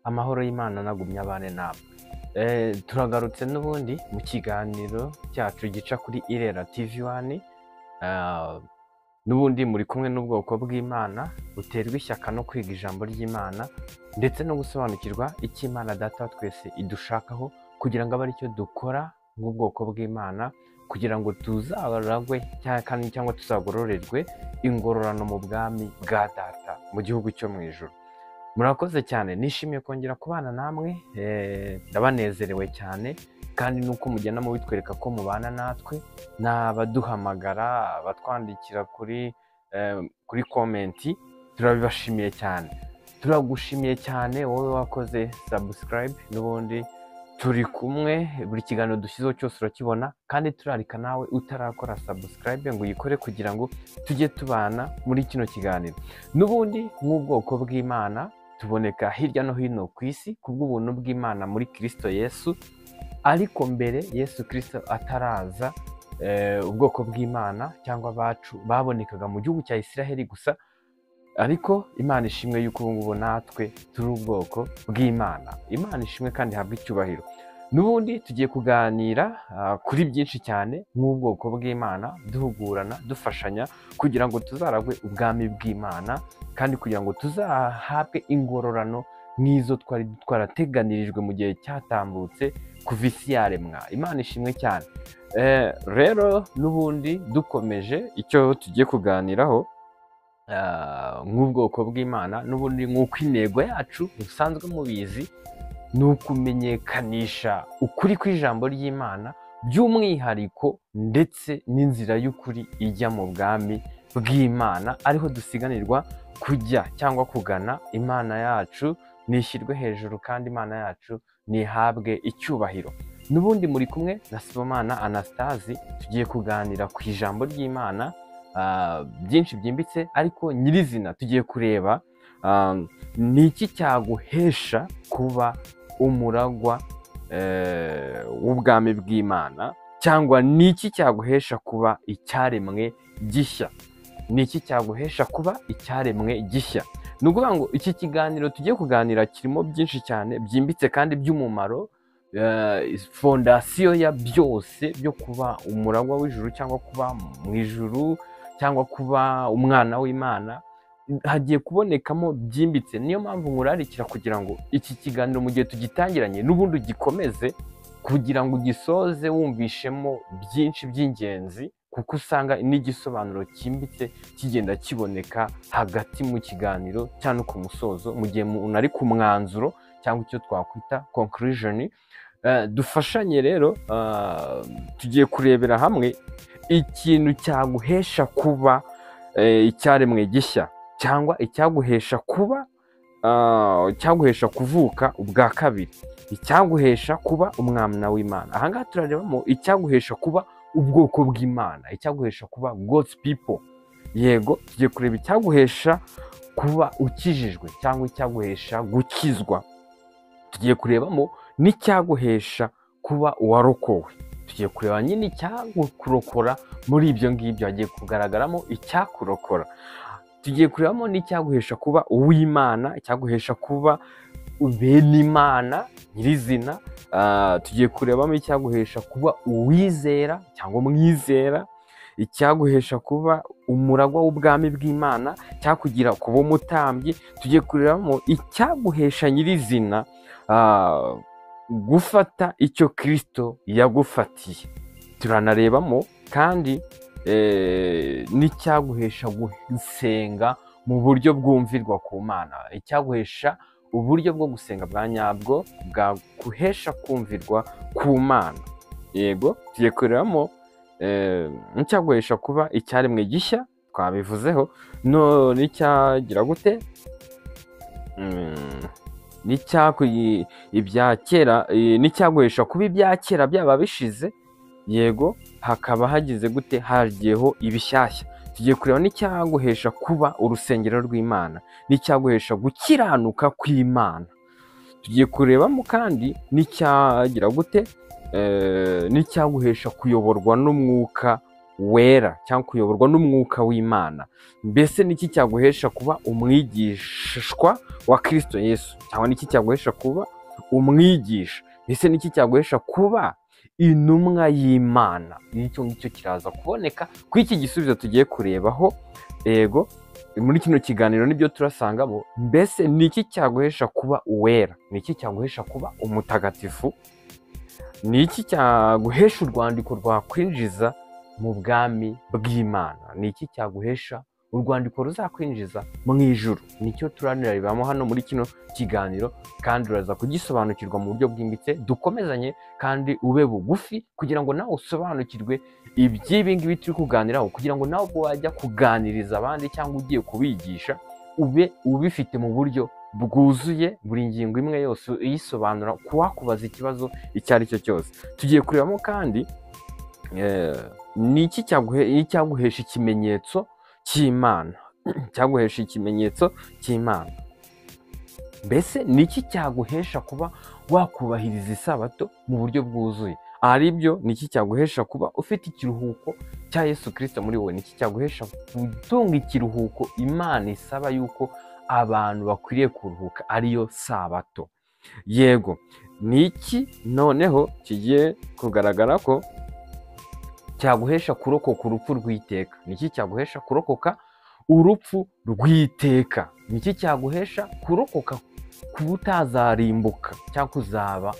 Amahoro y'Imana nagumye abane namwe. Turagarutse n'ubundi mu kiganiro cyacu gica kuri Irera TV 1. N'ubundi muri kumwe n'ubwoko bw'Imana buterwa ishyaka no kwiga ijambo ry'Imana ndetse no gusobanukirwa icyo Imana Data wa twese idushakaho, kugira ngo abe aricyo dukora nk'ubwoko bw'Imana, kugira ngo tuzaragwe cyangwa tuzagororerwe ingororano mu bwami bwa Data mu gihugu cyo mu ijuru. Murakoze cyane, nishimiye kongera kubana namwe, ndabanezerewe cyane, kandi nuko mugenda mubitwereka ko mubana natwe, n'abaduhamagara, abatwandikira kuri comment, turabibashimiye cyane. Turagushimiye cyane wowe wakoze subscribe, n'ubundi turi kumwe, buri kiganiro dushyizeho cyose urakibona, kandi turarika nawe utarakora subscribe ngo uyikore kugira ngo tujye tubana muri kino kiganiro. N'ubundi nk'ubwoko bw'Imana tuboneka hirya no hino ku isi kubw'ubuntu bw'Imana muri Kristo Yesu, ariko mbere Yesu Kristo ataraza, ubwoko bw'Imana cyangwa abacu babonekaga mu gihugu cya Isiraheli gusa, ariko Imana ishimwe yuko ubu ngubu natwe turi ubwoko bw'Imana. Imana ishimwe kandi ihabwe icyubahiro. N'ubundi tugiye kuganira kuri byinshi cyane nk'ubwoko bw'Imana, duhugurana, dufashanya kugira ngo tuzaragwe ubwami bw'Imana, kandi kugira ngo tuzahabwe ingororano nk'izo twari twarateganirijwe mu gihe cyatambutse kuva isi yaremwa. Imana ishimwe cyane. Rero n'ubundi dukomeje icyo tugiye kuganiraho nk'ubwoko bw'Imana, n'ubundi nk'uko intego yacu musanzwe mubizi ni ukumenyekanisha ukuri kw'ijambo ry'Imana by'umwihariko, ndetse n'inzira y'ukuri ijya mu bwami bw'Imana, ariho dusiganirwa kujya cyangwa kugana. Imana yacu nishyirwe hejuru kandi Imana yacu nihabwe icyubahiro. N'ubundi muri kumwe na Sibomana Anastase, tugiye kuganira ku ijambo ry'Imana byinshi byimbitse, ariko nyirizina tugiye kureba ni iki cyaguhesha kuba umuragwa w'ubwami bw'Imana, cyangwa ni iki cyaguhesha kuba icyaremwe gishya. Ni iki cyaguhesha kuba icyaremwe gishya? Ni ukuvuga ngo iki kiganiro tugiye kuganira kirimo byinshi cyane byimbitse kandi by'umumaro, fondasiyo ya byose byo kuba umuragwa w'ijuru cyangwa kuba mu ijuru cyangwa kuba umwana w'Imana, hagiye kubonekamo byimbitse. Niyo mpamvu nkurarikira kugira ngo iki kiganiro mu gihe tugitangiranye n'ubundi ugikomeze, kugira ngo ugisoze wumvishemo byinshi by'ingenzi, kuko usanga n'igisobanuro cyimbitse kigenda kiboneka hagati mu kiganiro cyangwa ku musozo, mu gihe umuntu ari ku mwanzuro cyangwa icyo twakwita conclusion. Dufashanye rero, tugiye kurebera hamwe ikintu cyaguhesha kuba icyaremwe gishya, cyangwa icyaguhesha kuba cyaguhesha kuvuka ubwa kabiri, icyaguhesha kuba umwana w'Imana. Aha ngaha turarebamo icyaguhesha kuba ubwoko bw'Imana, icyaguhesha kuba God's people. Yego, tugiye kureba icyaguhesha kuba ukijijwe cyangwa icyaguhesha gukizwa. Tugiye kurebamo n'icyaguhesha kuba uwarokowe. Tugiye kureba nyine icyakurokora muri ibyo ngibyo, hagiye kugaragaramo icyakurokora. Tugiye kurebamo n'icyaguhesha kuba uw'Imana, icyaguhesha kuba bene Imana nyirizina. Tugiye kurebamo icyaguhesha kuba uwizera cyangwa umwizera, icyaguhesha kuba umuragwa w'ubwami bw'Imana, cyakugira kuba umutambyi. Tugiye kurebamo icyaguhesha nyirizina gufata icyo Kristo yagufatiye. Turanarebamo kandi n'icyaguhesha gusenga mu buryo bwumvirwa ku Mana, icyaguhesha uburyo bwo gusenga bwa nyabwo bwaguhesha kumvirwa ku Mana. Yego, tugiye kurebamo n'icyaguhesha kuba icyaremwe gishya, twabivuzeho, no n'icyagira gute, n'icyaguhesha kuba ibya kera byaba bishize, yego hakaba hagize gute, hagiyeho ibishyashya. Tugiye kureba n'icyaguhesha kuba urusengero rw'Imana, n'icyaguhesha gukiranuka kw'Imana. Tugiye kurebamo kandi n'icyagira gute, n'icyaguhesha kuyoborwa n'umwuka Wera cyangwa kuyoborwa n'umwuka w'Imana? Mbese niki cyaguhesha kuba umwigishwa wa Kristo Yesu, cyangwa niki cyaguhesha kuba umwigisha? Mbese niki cyaguhesha kuba intumwa y'Imana? Nicyo ngicyo kiraza kuboneka kuri iki gisubizo tugiye kurebaho. Yego, muri kino kiganiro nibyo turasangamo. Mbese niki cyaguhesha kuba uwera? Niki cyaguhesha kuba umutagatifu? Niki cyaguhesha urwandiko rwakwinjiza mu bwami bw'Imana? Niki cyaguhesha urwandiko ruzakwinjiza mu ijuru? Nicyo turanirabamo hano muri kino kiganiro, kandi uraza kugisobanukirwa mu buryo bwimbitse. Dukomezanye kandi ube bugufi kugira ngo nawe usobanukirwe iby'ibi ngibi turi kuganiraho, kugira ngo nawe ubwo wajya kuganiriza abandi cyangwa ugiye kubigisha ube ubifite mu buryo bwuzuye, buri ngingo imwe yose uyisobanura kuwakubaza ikibazo icyo ari cyo cyose. Tugiye kurebamo kandi ni iki cyaguhesha ikimenyetso cy'Imana, cyaguhesha ikimenyetso cy'Imana. Mbese ni iki cyaguhesha kuba wakubahiriza isabato mu buryo bwuzuye? Ari byo, ni iki cyaguhesha kuba ufite ikiruhuko cya Yesu Kristo muri wowe? Ni iki cyaguhesha gutunga ikiruhuko Imana isaba yuko abantu bakwiriye kuruhuka, ariyo sabato? Yego, ni iki noneho kigiye kugaragara ko cyaguhesha kurokoka urupfu rw'iteka? Ni iki cyaguhesha kurokoka urupfu rw'iteka? Ni iki cyaguhesha kurokoka kuba utazarimbuka cyangwa kuzaba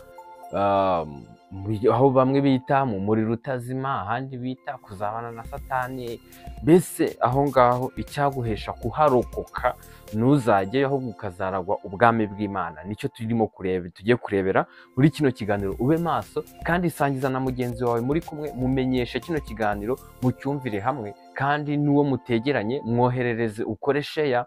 aho bamwe bita mu muriro utazima, ahandi bita kuzabana na Satani? Mbese aho ngaho icyaguhesha kuharokoka ntuzajyeyo, ahubwo ukazaragwa ubwami bw'Imana. Nicyo turimo kureba, tugiye kurebera muri kino kiganiro. Ube maso kandi sangiza na mugenzi wawe muri kumwe, mumenyeshe kino kiganiro, mucyumvire hamwe, kandi n'uwo mutegeranye mwoherereze, ukore share,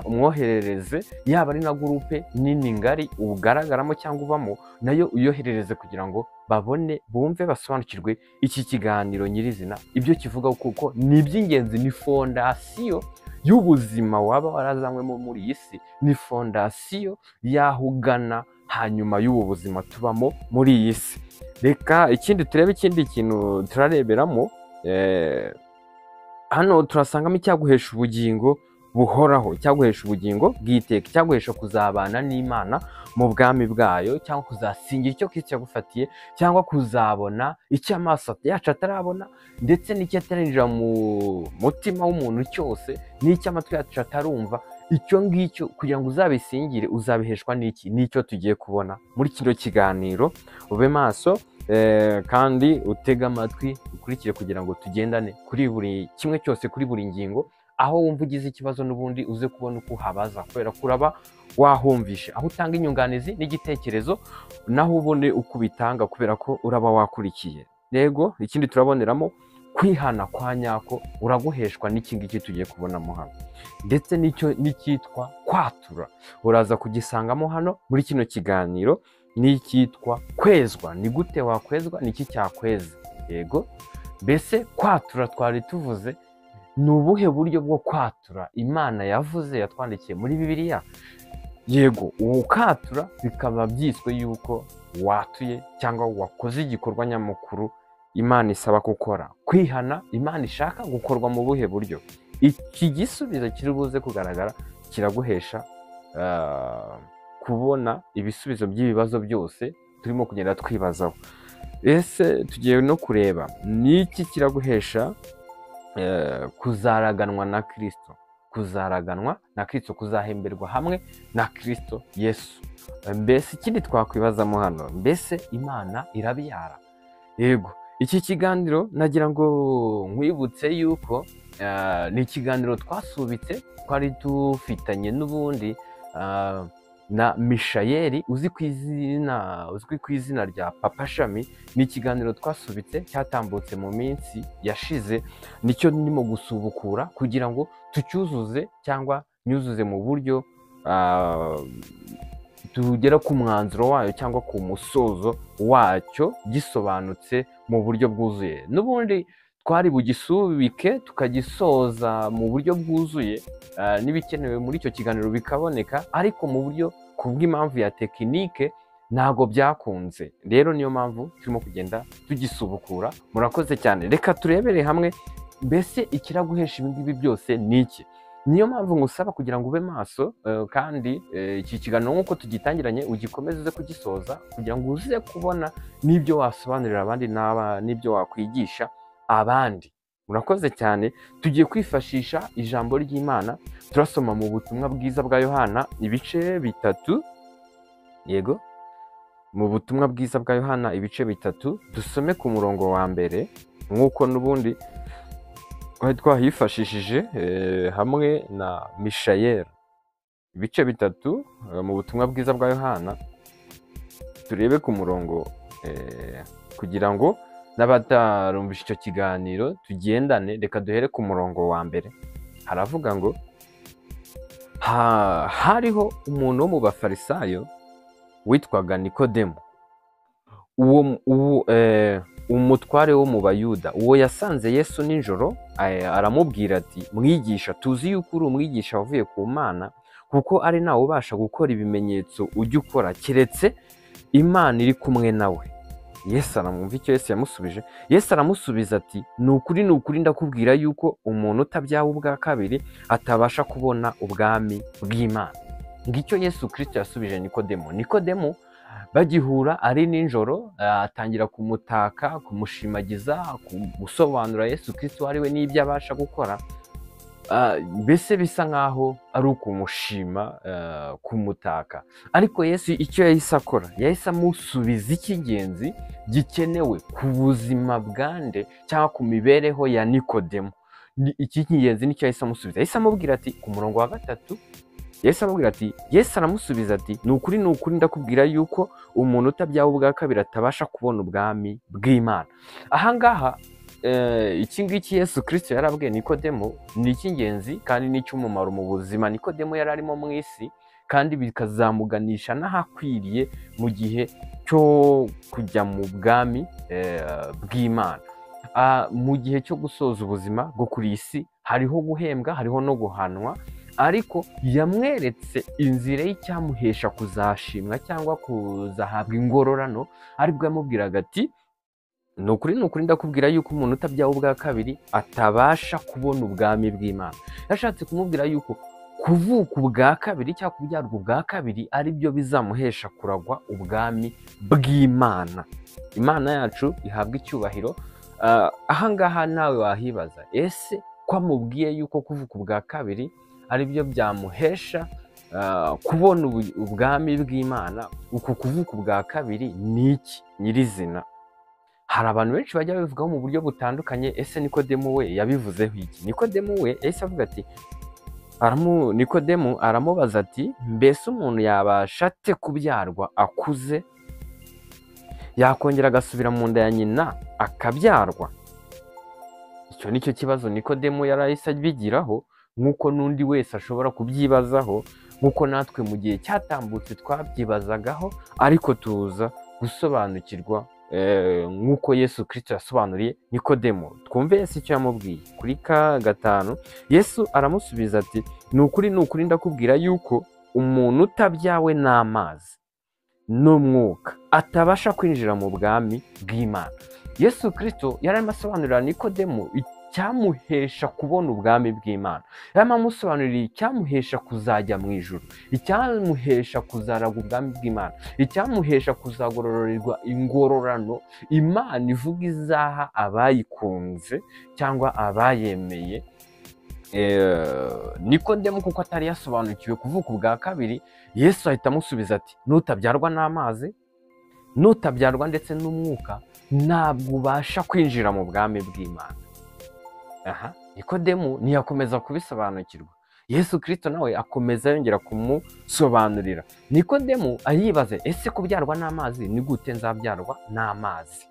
umwoherereze, yaba ari na gurupe nini ngari ugaragaramo cyangwa ubamo, nayo uyoherereze kugira ngo babone, bumve, basobanukirwe iki kiganiro nyirizina ibyo kivuga, kuko ni iby'ingenzi, ni fondasiyo y'ubuzima waba warazanywemo muri iyi si, ni fondasiyo y'aho ugana hanyuma y'ubu buzima tubamo muri iyi si. Reka ikindi turebe, ikindi kintu turareberamo hano, turasangamo icyaguhesha ubugingo buhoraho, icyaguhesha ubugingo bw'iteka, icyaguhesha kuzabana n'Imana mu bwami bwayo, cyangwa kuzasingira icyo Kristo yagufatiye, cyangwa kuzabona icyo amaso yacu atarabona, ndetse n'icyo atarinjira mu mutima w'umuntu cyose, n'icyo amatwi yacu atarumva. Icyo ngicyo kugira ngo uzabisingire, uzabiheshwa n'iki? N'icyo tugiye kubona muri kino kiganiro. Ube maso kandi utege amatwi, ukurikire kugira ngo tugendane kuri buri kimwe cyose, kuri buri ngingo. Aho wumva ugize ikibazo n'ubundi uze kubona uko uhabaza, kubera ko uraba wahumvishe, aho utanga inyunganizi n'igitekerezo, naho ubone uko ubitanga, kubera ko uraba wakurikiye. Yego, ikindi turaboneramo kwihana kwa nyako uraguheshwa n'iki ngiki tugiye kubonamo hano, ndetse n'icyo n'icyitwa kwatura uraza kugisangamo hano muri kino kiganiro, n'icyitwa kwezwa. Ni gute wakwezwa? Ni iki cyakweza? Yego, mbese kwatura twari tuvuze ni ubuhe buryo bwo kwatura Imana yavuze yatwandikiye muri Bibiliya? Yego, ukatura bikaba byiswe yuko watuye cyangwa wakoze igikorwa nyamukuru Imana isaba gukora. Kwihana Imana ishaka gukorwa mu buhe buryo? Iki gisubizo kiri buze kugaragara kiraguhesha kubona ibisubizo by'ibibazo byose turimo kugenda twibazaho. Ese tugiye no kureba ni iki kiraguhesha kuzaraganwa na Kristo, kuzaraganwa na Kristo, kuzahemberwa hamwe na Kristo Yesu. Mbese ikindi twakwibazamo hano, mbese Imana irabyara? Yego, iki kiganiro nagira ngo nkwibutse yuko ni ikiganiro twasubitse, twari dufitanye n'ubundi na Mishayeli uzwi ku izina rya Papa Shami. Ni ikiganiro twasubitse cyatambutse mu minsi yashize, nicyo ndimo gusubukura kugira ngo tucyuzuze cyangwa nyuzuze mu buryo tugera ku mwanzuro wayo cyangwa ku musozo wacyo gisobanutse mu buryo bwuzuye. N'ubundi twari bugisubike tukagisoza mu buryo bwuzuye, n'ibikenewe muri icyo kiganiro bikaboneka, ariko mu buryo kubw'impamvu ya tekinike Ntabwo byakunze. Rero niyo mpamvu turimo kugenda tugisubukura. Murakoze cyane. Reka turebere hamwe mbese ikiraguhesha ibi ngibi byose ni iki. Niyo mpamvu ngusaba kugira ngo ube maso, kandi iki kiganiro nk'uko tugitangiranye ugikomeze uze kugisoza, kugira ngo uze kubona n'ibyo wasobanurira abandi n'ibyo wakwigisha abandi. Murakoze cyane. Tugiye kwifashisha ijambo ry'Imana, turasoma mu butumwa bwiza bwa Yohana ibice 3. Yego, mu butumwa bwiza bwa Yohana ibice 3, dusome ku murongo wa mbere nk'uko n'ubundi twahifashishije hamwe na Mishayeli. Ibice 3 mu butumwa bwiza bwa Yohana, turebe ku murongo kugira ngo n'abatarumvishe icyo kiganiro tugendane. Reka duhere ku murongo wa mbere. Haravuga ngo hariho umuntu wo mu Bafarisayo witwaga Nikodemu, uwo umutware wo mu Bayuda. Uwo yasanze Yesu nijoro, aramubwira ati: mwigisha, tuzi yuko uri umwigisha wavuye ku Mana, kuko ari nawe ubasha gukora ibimenyetso ujya ukora, keretse Imana iri kumwe nawe. Yesu aramwumva icyo Yesu yamusubije. Yesu aramusubiza ati: ni ukuri ni ukuri ndakubwira yuko umuntu utabyawe ubwa kabiri atabasha kubona ubwami bw'Imana. Ngicyo Yesu Kristo yasubije Nikodemu. Nikodemu bagihura ari nijoro, atangira kumutaka, kumushimagiza, gusobanura Yesu Kristo ari we n'ibyo abasha gukora. Mbese bisa nkaho ari ukumushima, kumutaka. Ariko Yesu icyo yahise akora, yahise amusubiza icy'ingenzi gikenewe ku buzima bwande cyangwa ku mibereho ya Nikodemu. Iki cy'ingenzi nicyo yahise amusubiza. Yahise amubwira ati ku murongo wa 3, Yesu aramubwira ati, Yesu aramusubiza ati: ni ukuri ni ukuri ndakubwira yuko umuntu utabyawe ubwa kabiri atabasha kubona ubwami bw'Imana. Aha ngaha iki ngiki Yesu Kristo yarabwiye Nikodemu ni icy'ingenzi kandi ni icy'umumaro mu buzima Nikodemu yari arimo mu isi, kandi bikazamuganisha n'ahakwiriye mu gihe cyo kujya mu bwami bw'Imana. Mu gihe cyo gusoza ubuzima bwo kuri isi hariho guhembwa, hariho no guhanwa, ariko yamweretse inzira y'icyamuhesha kuzashimwa cyangwa kuzahabwa ingororano, aribwo yamubwiraga ati: ni ukuri ni ukuri ndakubwira yuko umuntu utabyawe ubwa kabiri atabasha kubona ubwami bw'Imana. Yashatse kumubwira yuko kuvuka ubwa kabiri cyangwa kubyarwa ubwa kabiri ari byo bizamuhesha kuragwa ubwami bw'Imana. Imana yacu ihabwa icyubahiro. Aha ngaha nawe wahibaza, ese ko amubwiye yuko kuvuka ubwa kabiri ari byo byamuhesha kubona ubwami bw'Imana, uku kuvuka ubwa kabiri ni iki nyirizina? Hari abantu benshi bajya babivugaho mu buryo butandukanye. Ese Nikodemu we yabivuzeho iki? Nikodemu we yahise avuga ati, Nikodemu aramubaza ati: mbese umuntu yabasha ate kubyarwa akuze, yakongera agasubira mu nda ya nyina akabyarwa? Icyo nicyo kibazo Nikodemu yarahise abigiraho, nk'uko n'undi wese ashobora kubyibazaho, nk'uko natwe mu gihe cyatambutse twabyibazagaho, ariko tuza gusobanukirwa nk'uko Yesu Kristo yasobanuriye Nikodemu. Twumve Yesu icyo yamubwiye kuri 5. Yesu aramusubiza ati: ni ukuri ni ukuri ndakubwira yuko umuntu utabyawe n'amazi n'umwuka atabasha kwinjira mu bwami bw'Imana. Yesu Kristo yari arimo asobanurira Nikodemu icyamuhesha kubona ubwami bw'Imana, yarimo amusobanurira icyamuhesha kuzajya mu ijuru, icyamuhesha kuzaraga ubwami bw'Imana, icyamuhesha kuzagororerwa ingororano Imana ivuga izaha abayikunze cyangwa abayemeye. Nikodemu kuko atari yasobanukiwe kuvuka ubwa kabiri, Yesu ahita amusubiza ati: nutabyarwa n'amazi, nutabyarwa ndetse n'umwuka, ntabwo ubasha kwinjira mu bwami bw'Imana. Aha Nikodemu ntiyakomeza kubisobanukirwa. Yesu Kristo nawe akomeza yongera kumusobanurira. Nikodemu ayibaze, ese kubyarwa n'amazi ni gute nzabyarwa n'amazi?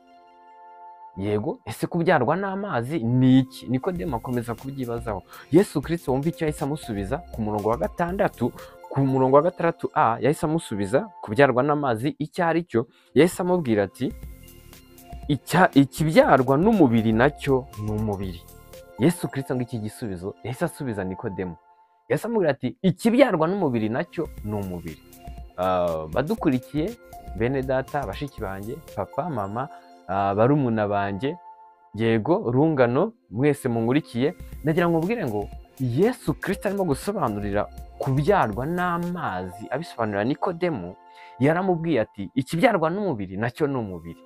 Yego, ese kubyarwa n'amazi ni iki? Nikodemu akomeza kubyibazaho. Yesu Kristo wumva icyo yahise amusubiza ku murongo wa 6, ku murongo wa 6a yahise amusubiza kubyarwa n'amazi icyo ari cyo. Yahise amubwira ati: ikibyarwa n'umubiri nacyo ni umubiri. Yesu Kristo ngo iki gisubizo yahise asubiza Nikodemu. Yahise amubwira ati: ikibyarwa n'umubiri nacyo ni umubiri. Badukurikiye bene data, bashiki banjye, papa, mama, barumuna banjye, yego rungano mwese munkurikiye, ndagira ngo mbwire ngo Yesu Kristo arimo gusobanurira kubyarwa n'amazi abisobanurira Nikodemu, yaramubwiye ati ikibyarwa n'umubiri nacyo ni umubiri.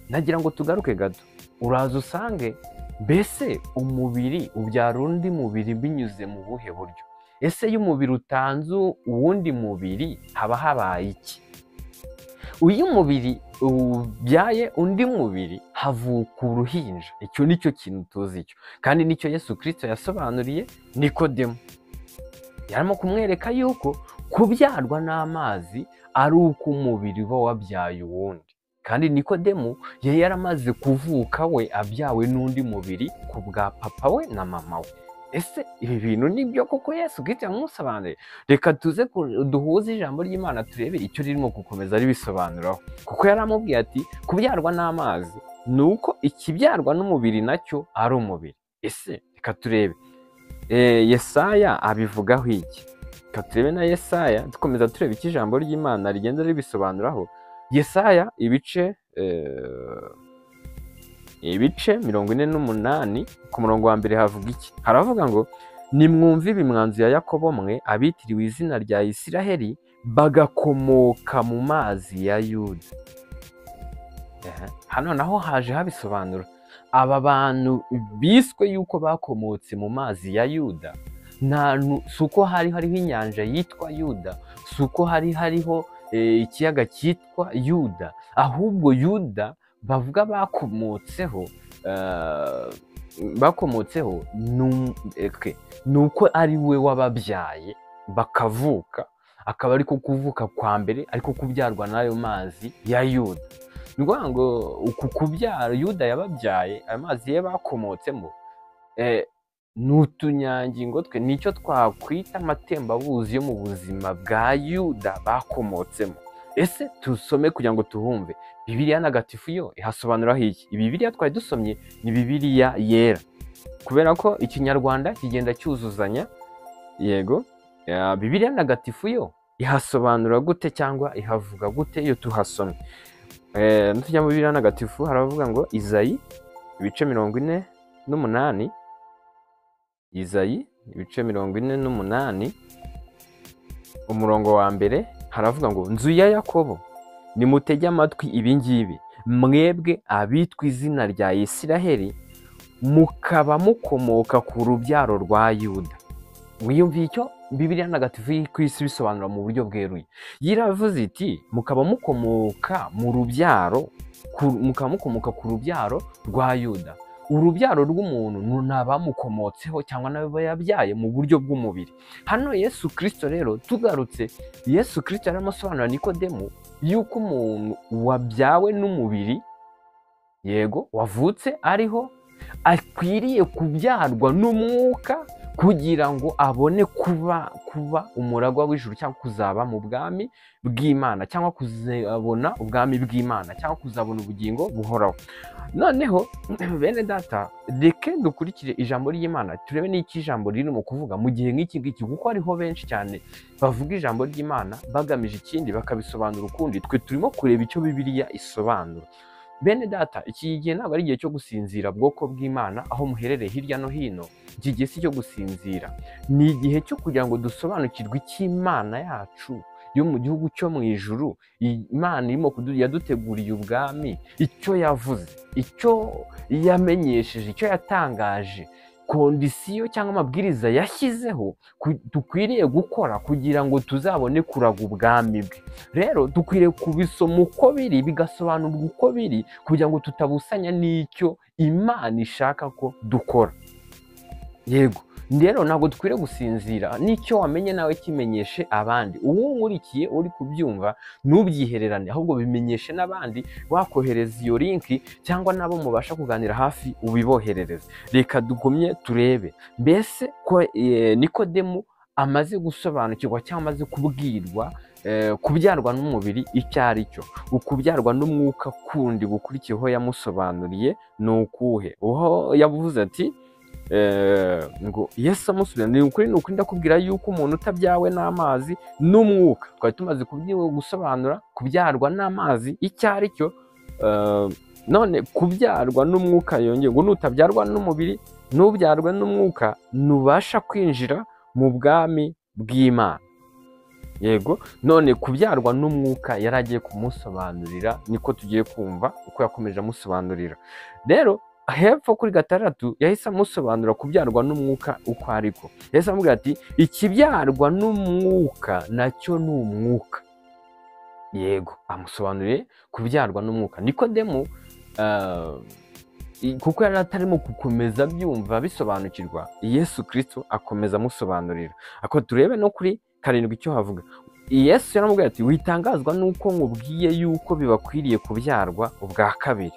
Nagira ngo tugaruke gato, uraza usange mbese umubiri ubyara undi mubiri binyuze mu buhe buryo? Ese iyo umubiri utanze uwundi mubiri haba habaye iki? Uyu mubiri ubyaye undi mubiri havuka uruhinja. Icyo nicyo kintu tuzi icyo, kandi nicyo Yesu Kristo yasobanuriye Nikodemu. Yarimo kumwereka yuko kubyarwa n'amazi ari uko umubiri uba wabyaye uwundi, kandi Nikodemu yari yaramaze kuvuka we abyawe n'undi mubiri ku bwa papa we na mama we. Ese ibi bintu nibyo koko Yesu Kristo yamusobanuriye? Reka tuze duhuze ijambo ry'Imana turebe icyo ririmo gukomeza ribisobanuraho, kuko yaramubwiye ati kubyarwa n'amazi ni uko ikibyarwa n'umubiri nacyo ari umubiri. Ese reka turebe Yesaya abivugaho iki? Reka turebe na Yesaya, dukomeza tureba icyo ijambo ry'Imana rigenda ribisobanuraho. Yesaya ibice 48 ku murongo wa mbere havuga iki? Haravuga ngo nimwumve ibi mwanzu ya Yakobo mwe abitiriwe izina rya Isiraheli bagakomoka mu mazi ya Yuda. Hano naho haje habisobanura aba bantu biswe yuko bakomotse mu mazi ya Yuda. Si uko hari hariho inyanja yitwa Yuda, si uko hari hariho ikiyaga cyitwa Yuda, ahubwo Yuda bavuga bakomotseho ni uko ari we wababyaye bakavuka, akaba ariko kuvuka kwa mbere ariko kubyarwa n'ayo mazi ya Yuda. Ni ukuvuga ngo uku kubyara Yuda yababyaye, ayo mazi ye bakomotsemo ni utunyangingo twe, nicyo twakwita amatembabuzi yo mu buzima bwa Yuda bakomotsemo. Ese tusome kugira ngo tuhumve Bibiliya ntagatifu yo ihasobanuraho iki? Bibiliya twari dusomye ni Bibiliya yera, kubera ko ikinyarwanda kigenda cyuzuzanya. Yego, Bibiliya ntagatifu yo ihasobanura gute cyangwa ihavuga gute iyo tuhasomye? Tujya mu Bibiliya ntagatifu haravuga ngo Izayi ibice 48, Izayi ibice 48 umurongo wa mbere haravuga ngo nzu ya Yakobo nimutege amatwi ibi ngibi, mwebwe abitwa izina rya Isiraheli mukaba mukomoka ku rubyaro rwa Yuda. Mwiyumviye icyo Bibiliya ntagatifu ku isi bisobanura mu buryo bweruye. Yiravuze iti mukaba mukomoka mu rubyaro, mukaba mukomoka ku rubyaro rwa Yuda. Urubyaro rw'umuntu ni abamukomotseho cyangwa n'abo yabyaye mu buryo bw'umubiri. Hano Yesu Kristo rero tugarutse, Yesu Kristo yaramusobanurira Nikodemu yuko umuntu wabyawe n'umubiri, yego wavutse ariho, akwiriye kubyarwa n'umwuka kugira ngo abone kuba umuragwa w'ijuru cyangwa kuzaba mu bwami bw'Imana cyangwa kuzabona ubwami bw'Imana cyangwa kuzabona ubugingo buhoraho. Noneho bene data, reke dukurikire ijambo ry'Imana turebe n'iki ijambo ririmo kuvuga mu gihe nk'iki ngiki, kuko hariho benshi cyane bavuga ijambo ry'Imana bagamije ikindi bakabisobanura ukundi. Twe turimo kureba icyo Bibiliya isobanura. Bene data, iki gihe ntabwo ari igihe cyo gusinzira, bwoko bw'Imana aho muherereye hirya no hino, iki gihe si cyo gusinzira, ni igihe cyo kugira ngo dusobanukirwe icyo Imana yacu yo mu gihugu cyo mu ijuru, Imana irimo yaduteguriye ubwami, icyo yavuze, icyo yamenyesheje, icyo yatangaje, kondisiyo cyangwa amabwiriza yashyizeho dukwiriye gukora kugira ngo tuzabone kuraga ubwami bwe. Rero dukwiriye kubisoma uko biri, bigasobanurwa uko biri, kugira ngo tutabusanya n'icyo Imana ishaka ko dukora. Yego, rero ntabwo dukwiriye gusinzira, n'icyo wamenye nawe kimenyeshe abandi. Uwo nkurikiye uri kubyumva ntubyihererane, ahubwo bimenyeshe n'abandi, wakohereza iyo linki cyangwa nabo mubasha kuganira hafi ubiboherereze. Reka dugumye turebe mbese ko Nikodemu amaze gusobanukirwa cyangwa amaze kubwirwa kubyarwa n'umubiri icyo ari cyo, ukubyarwa n'umwuka kundi gukurikiyeho yamusobanuriye ni ukuhe? Uho yavuze ati Ngo Yesu amusubiza, ni ukuri ni ukuri ndakubwira yuko umuntu utabyawe n'amazi n'umwuka, twari tumaze gusobanura kubyarwa n'amazi icyo ari cyo, none kubyarwa n'umwuka yongeye ngo nutabyarwa n'umubiri nubyarwa n'umwuka ntubasha kwinjira mu bwami bw'Imana. Yego, none kubyarwa n'umwuka yari agiye kumusobanurira, niko tugiye kumva uko yakomeje amusobanurira. Rero hepfo kuri 6 yahise amusobanura kubyarwa n'umwuka uko ariko. Yahise amubwira ati ikibyarwa n'umwuka nacyo ni umwuka. Yego, amusobanuriye kubyarwa n'umwuka. Nikodemu kuko yari atarimo gukomeza byumva bisobanukirwa, Yesu Kristo akomeza amusobanurira. Ako turebe no kuri 7 icyo havuga. Yesu yaramubwiye ati witangazwa nuko nkubwiye yuko bibakwiriye kubyarwa ubwa kabiri.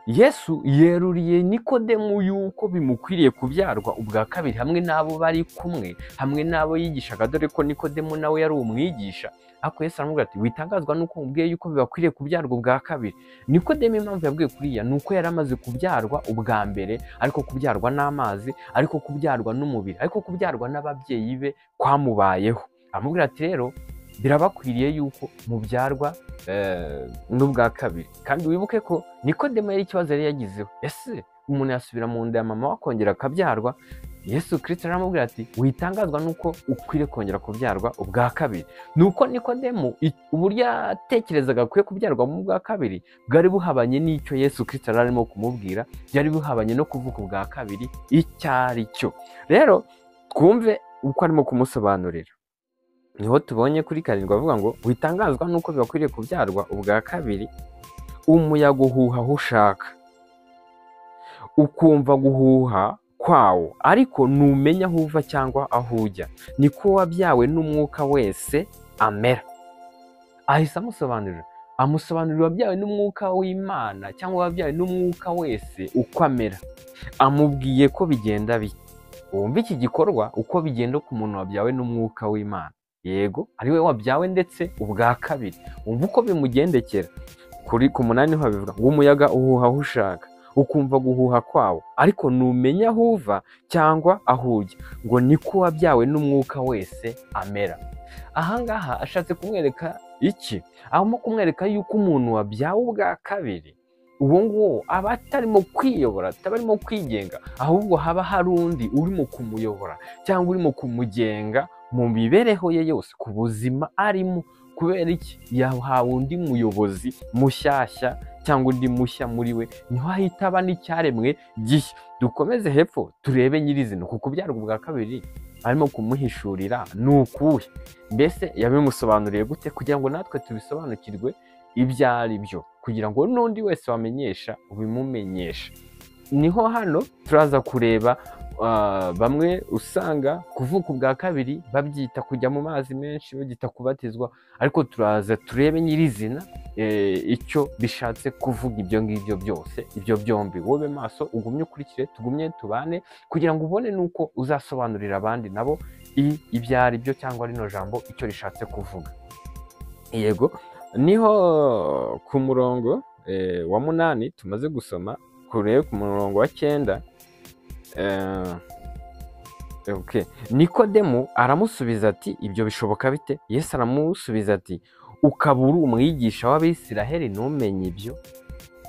Yesu yeruriye Nikodemu yuko bimukwiriye kubyarwa ubwa kabiri hamwe n'abo bari kumwe, hamwe n'abo yigishaga, dore ko Nikodemu nawe yari umwigisha. Ariko Yesu aramubwira ati witangazwa nuko nkubwiye yuko bibakwiriye kubyarwa ubwa kabiri. Nikodemu impamvu yabwiye kuriya ni uko yari amaze kubyarwa ubwa mbere, ariko kubyarwa n'amazi, ariko kubyarwa n'umubiri, ariko kubyarwa n'ababyeyi be kwamubayeho. Aramubwira ati rero birabakwiriye yuko mubyarwa n'ubwa kabiri. Kandi wibuke ko Nikodemu yari ikibazo yari yagizeho, ese umuntu yasubira mu nda ya mama we akongera akabyarwa? Yesu Kristo aramubwira ati witangazwa nuko ukwiriye kongera kubyarwa ubwa kabiri. Nuko Nikodemu uburyo yatekerezaga akwiye kubyarwa mu bwa kabiri bwari buhabanye n'icyo Yesu Kristo yari arimo kumubwira, byari buhabanye no kuvuka ubwa kabiri icyo ari cyo. Rero twumve uko arimo kumusobanurira. Niho tubonye kuri 7 avuga ngo witangazwa nuko bibakwiriye kubyarwa ubwa kabiri, umuyaga uhuha aho ushaka, ukumva guhuha kwawo, ariko numenya aho uva cyangwa aho ujya, niko wabyawe n'umwuka wese amera. Ahise amusobanurira, amusobanurira wabyawe n'umwuka w'Imana cyangwa wabyawe n'umwuka wese uko amera. Amubwiye ko bigenda bite. Wumva iki gikorwa uko bigenda ku muntu wabyawe n'umwuka w'Imana. Yego, ari we wabyawe ndetse ubwa kabiri. Wumva uko bimugendekera. Kuri ku 8 niho bivuga ngo umuyaga uhuha aho ushaka, ukumva guhuha kwawo, ariko numenya aho uva cyangwa aho ujya, ngo niko wabyawe n'umwuka wese amera. Ahangaha ashatse kumwereka iki? Arimo kumwereka yuko umuntu wabyawe ubwa kabiri uwo nguwo aba atarimo kwiyobora, ataba arimo kwigenga, ahubwo haba hari undi urimo kumuyobora cyangwa urimo kumugenga mu mibereho ye yose, ku buzima arimo. Kubera iki? Yahawe undi muyobozi mushyashya cyangwa undi mushya muri we, niho ahita aba n'icyaremwe gishya. Dukomeze hepfo turebe nyirizina kuko kubyarwa ubwa kabiri arimo kumuhishurira ni ukuhe, mbese yabimusobanuriye gute kugira ngo natwe tubisobanukirwe ibyo ari byo, kugira ngo n'undi wese wamenyesha ubimumenyesha. Niho hano turaza kureba bamwe usanga kuvuka ubwa kabiri babyita kujya mu mazi menshi, babyita kubatizwa, ariko turaza turebe nyirizina icyo bishatse kuvuga ibyo ngibyo byose, ibyo byombi. Wowe maso ugumye ukurikire, tugumye tubane kugira ngo ubone nuko uzasobanurira abandi nabo ibyo ari byo cyangwa rino jambo icyo rishatse kuvuga. Yego, niho ku murongo wa 8 tumaze gusoma, kurebe ku murongo wa 9. Okay. Nikodemu aramusubiza ati ibyo bishoboka bite? Yesu aramusubiza ati ukaba uri umwigisha w'Abisiraheli ntumenye ibyo?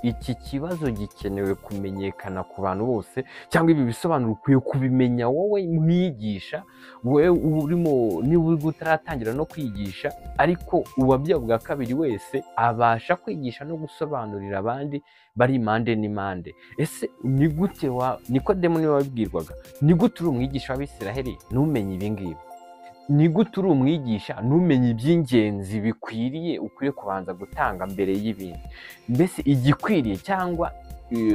Iki kibazo gikenewe kumenyekana ku bantu bose, cyangwa ibi bisobanuro ukwiye kubimenya wowe mwigisha, wowe urimo niba uri utaratangira no kwigisha, ariko uwabyawe ubwa kabiri wese abasha kwigisha no gusobanurira abandi bari impande n'impande. Ese ni gute wa Nikodemu niwe wabibwirwaga, ni gute uri umwigisha w'Abisiraheli ntumenye ibi ngibi? Ni gute uri umwigisha ntumenye iby'ingenzi bikwiriye ukwiye kubanza gutanga mbere y'ibindi? Mbese igikwiriye cyangwa